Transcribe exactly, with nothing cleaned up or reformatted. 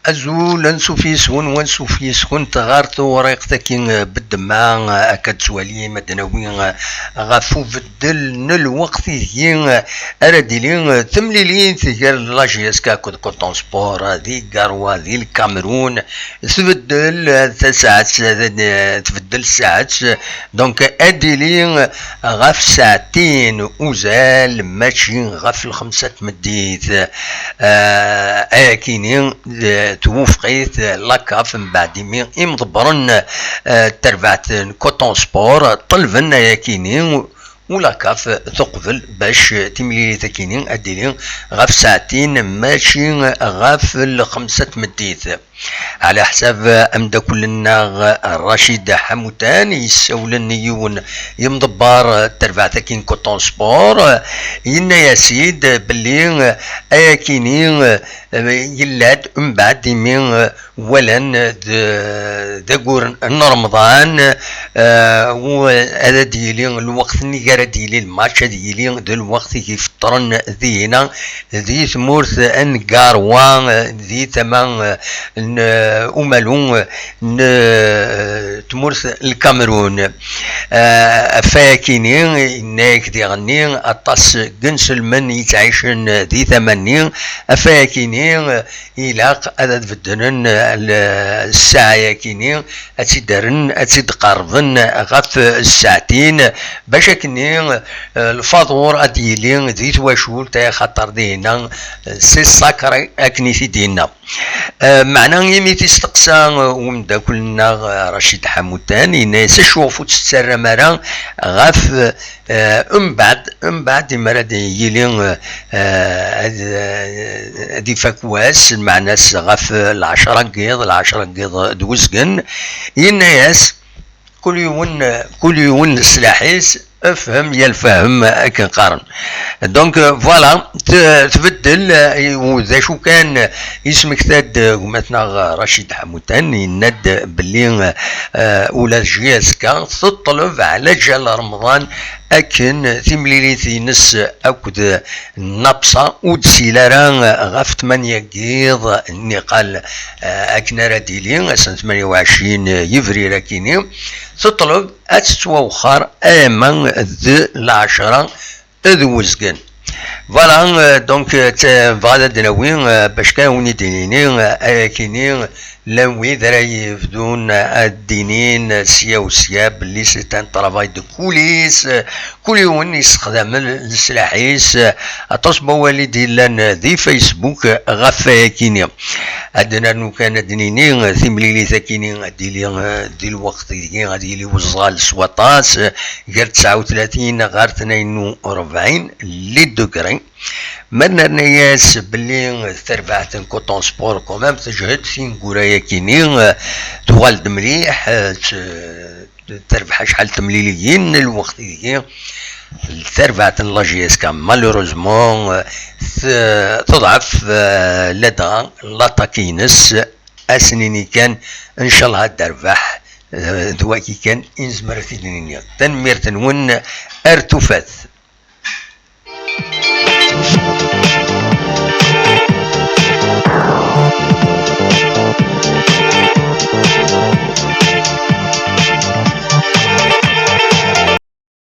Azul, ansuf yes-wen, wansuf yes-kent ɣer tewriqt-agi, eh, beddemma, eh, akka d-twalim ad d-nawi, eh, ɣef ubeddel n lweqt ideg, eh, ara d-tili, eh, temlilit gar la J S K akked Coton Sport, eh, di Garoua, di Lkamerun. Tbeddel, eh, tasaɛet, eh, tbeddel ssaɛet, eh, donc ad d-tili, eh, ɣef saɛtin uzal, mačči ɣef lxemsa n tmeddit. Eh, ayakini, eh, twufeq-it, eh, la CAF mbeɛd imi imḍebbren, eh, n terbaɛt n Coton Sport ṭelben ayakini, u la CAF teqbel bac timlilit-akini ad d-tili ɣef saɛtin, mačči ɣef lxemsa n tmeddit. Ɛla ḥsab ameddakel-nneɣ Racid Ḥamutan, yessawlen i yiwen yemḍebber n terbaɛt-agi n Coton Sport, yenna-yas-id belli ayakini yella-d mbeɛd imi walan d, d aggur n Remḍan, eh, u ad d-yili lweqt nnig ara d-yili lmatch, ad yili d lweqt i ifeṭṭren dihina di tmurt n Garoua, di tama, eh, n, eh, umalu, eh, n, eh, tmurt n Lkamerun. Eh, ɣef wayakini, yenna-yak diɣenni, aṭas n yinselmen yettɛicen di tama-nni. Ɣef wayakini, eh, ilaq ad, ad beddlen, eh, l-, ssaɛa-yakini, ad tt-id-rren, ad tt-id-qerrben ɣef ssaɛtin, bac akkenni, eh, lfaḍur ad d-yili di twacult, axaṭer dihina, eh, c'est sacré, akken i t-id-yenna. Eh, meɛna imi t-isteqsa, eh, umeddakel-nneɣ, eh, Racid Ḥamutan, yenna-yas: "Acuɣef ur tettarram ara ɣef, eh, mbeɛd, mbeɛd imi ara d-yili, eh, eh, ad, eh, ad ifak wass, lmeɛna-s ɣef lɛecṛa n yiḍ, lɛecṛa n yiḍ d uzgen?" Yenna-yas: "Kul yiwen, kul yiwen leslaḥ-is, efhem ya lfahem, akken qqaren." Donc, euh, voilà, t-, tbeddel, euh, u d acu kan, euh, yesmekta-d, euh, gma-tneɣ, euh, Racid Ḥamutan, yenna-d belli, euh, ula d J S K teṭleb Ɛlaǧal Remḍan akken timlilit-ines akked Napsa ur d-tili ara ɣef tmanya n yiḍ niqal, eh, akken ara d-tili ass n tmanya u ɛecrin yebrir akini, teṭleb ad tettwawexxer alamma d lɛecṛa d wezgen. Voilà, euh, donc, euh, t-, bɣa ad d-nawi, euh, bac kan wen-id-nini, euh, ayakini, llan wid ara yebdun ad d-inin sya u sya belli c'est un travail de coulisses, kul yiwen yessexdam l-, leslaḥ-is, aṭas n wawal i d-yellan di Facebook ɣef wayakini. Ad d-nernu kan ad d-nini, timlilit-akini ad d-tili, eh, di lweqt-agi ad yili weẓẓal s waṭas, eh, gar tesɛa u tlatin ɣer tnayen u rebɛin les degrés. Ma nerna-yas belli tarbaɛt n Coton Sport quand même tejhed tineggura-yakini, eh, tuɣal-d mliḥ, eh, t-, terbeḥ acḥal n temliliyin n lweqt-agi. Tarbaɛt n la J S K, malheureusement, eh, t-, teḍɛef, eh, ladɣa l'attaque-ines. Ad s-nini kan, ncallah ad d-terbeḥ, eh, d wagi kan i nezmer ad t-id-nini. Tanemmirt-nwen, ar tufat.